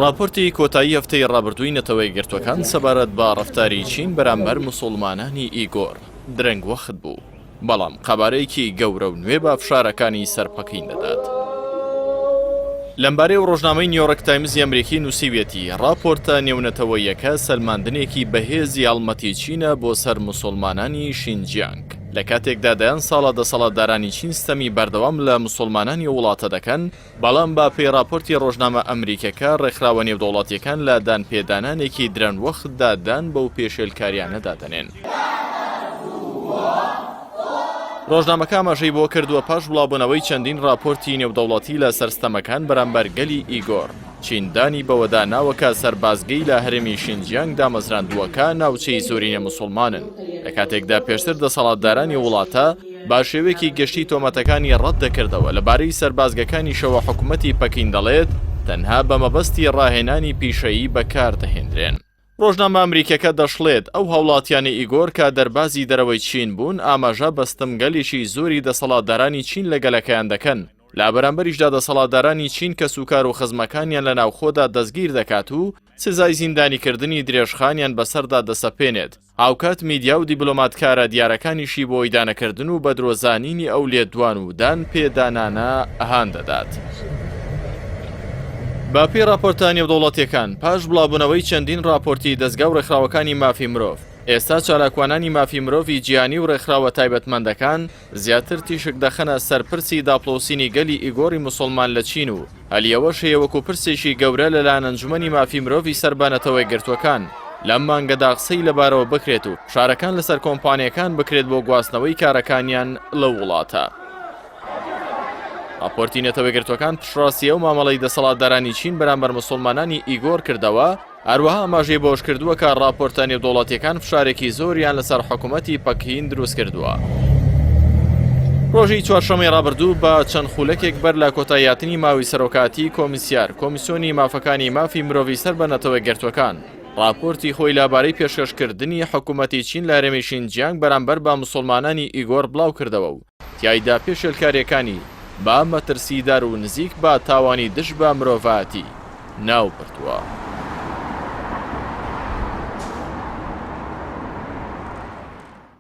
ڕاپۆرتی کۆتایی هەفتەی ڕابردووی نەتەوەیەکگرتووەکان سەبارەت بە ڕەفتاری چین بەرامبەر موسوڵمانانی ئیگۆر درەنگ وەخت بوو، بەڵام قەبارەیەکی گەورە و نوێ بە فشارەکانی سەر پەکین دەدات. لەمبارەیەوە ڕۆژنامەی نیۆڕک تایمزی ئەمریکی نووسیویەتی، ڕاپۆرتە نێونەتەوەییەکە سەلماندنێکی بەهێزی هەڵمەتی چینە بۆ سەر موسوڵمانانی شینجیانگ، لە کاتێکدا دەیان ساڵە دەسەڵاتدارانی چین ستەمی بەردەوام لە موسوڵمانانی ئەو وڵاتە دەکەن، بەڵام بە پێی ڕاپۆرتی ڕۆژنامە ئەمریکیەکە، ڕێکخراوە نێودەوڵەتیەکان لە دانپێدانانێکی درەنگوەختدا دان بەو پێشێلکاریانەدا دەنێن. ڕۆژنامەکە ئاماژەی بەوە کردووە، پاش بڵاوبوونەوەی چەندین ڕاپۆرتی نێودەوڵەتی لەسەر ستەمەکان بەرامبەر گەلی ئیگۆر، چین دانی بەوەدا ناوە کە سەربازگەی لە هەرێمی شینجیانگ دامەزراندووە کە ناوچەی زۆرینە موسوڵمانن، لە کاتێکدا پێشتر دەسەڵاتدارانی وڵاتە بە شێوەیەکی گشتی تۆمەتەکانی ڕەت دەکردەوە، لەبارەی سەربازگەکانیشەوە حکومەتی پەکین دەڵێت، تەنها بە مەبەستی ڕاهێنانی پیشەیی بەکاردەهێندرێن. ڕۆژنامە ئەمریکیەکە دەشڵێت، ئەو هاوڵاتیانەی ئیگۆر کە دەربازی دەرەوەی چین بوون، ئاماژە بە ستەمگەلێکی زۆری دەسەڵاتدارانی چین لە گەلەکەیان دەکەن، لە بەرامبەریشدا دەسەڵاتدارانی چین کەسوکار و خزمەکانیان لە ناوخۆدا دەستگیر دەکات و سزای زیندانیکردنی درێژخانیان بەسەردا دەسەپێنێت، هاوکات میدیا و دیبلۆماتکارە دیارەکانیشی بۆ ئیدانەکردن و بەدرۆزانینی ئەو لێدوان و دان پێدانانە هان دەدات. بە پێی ڕاپۆرتە نێودەوڵەتیەکان، پاش بڵاوبوونەوەی چەندین ڕاپۆرتی دەزگا و ڕێکخراوەکانی مافی مرۆڤ، ئێستا چالاکوانانی مافی مرۆڤی جیهانی و ڕێکخراوە تایبەتمەندەکان زیاتر تیشک دەخەنە سەر پرسی داپڵۆسینی گەلی ئیگۆری موسوڵمان لە چین و هەلی ئەوەش هەیە وەکو پرسێکی گەورە لەلایەن ئەنجومەنی مافی مرۆڤی سەر بە نەتەوەیەکگرتووەکان لەم مانگەدا قسەی لەبارەوە بکرێت و فشارەکان لەسەر کۆمپانیەکان بکرێت بۆ گواستنەوەی کارەکانیان لەو وڵاتە. ڕاپۆرتی نەتەوەیەکگرتووەکان پشتڕاستی ئەو مامەڵەی دەسەڵاتدارانی چین بەرامبەر موسوڵمانانی ئیگۆر کردەوە، هەروەها ئاماژەی بەوەشکردووە کە ڕاپۆرتە نێودەوڵەتییەکان فشارێکی زۆریان لەسەر حکومەتی پەکین دروستکردووە. ڕۆژی چوارشەممەی ڕابردوو بە چەند خولەکێک بەر لە کۆتاییهاتنی ماوەی سەرۆکایەتی کۆمیسیار کۆمیسیۆنی مافەکانی مافی مرۆڤی سەر بە نەتەوەیەکگرتووەکان ڕاپۆرتی خۆی لەبارەی پێشکەشکردنی حکومەتی چین لە هەرێمی شینجیانگ بەرامبەر بە موسڵمانانی ئیگۆر بڵاوکردەوە و تیایدا پێشێلکارییەکانی بە مەترسیدار و نزیک بە تاوانی دژ بە مرۆڤایەتی ناوبردووە.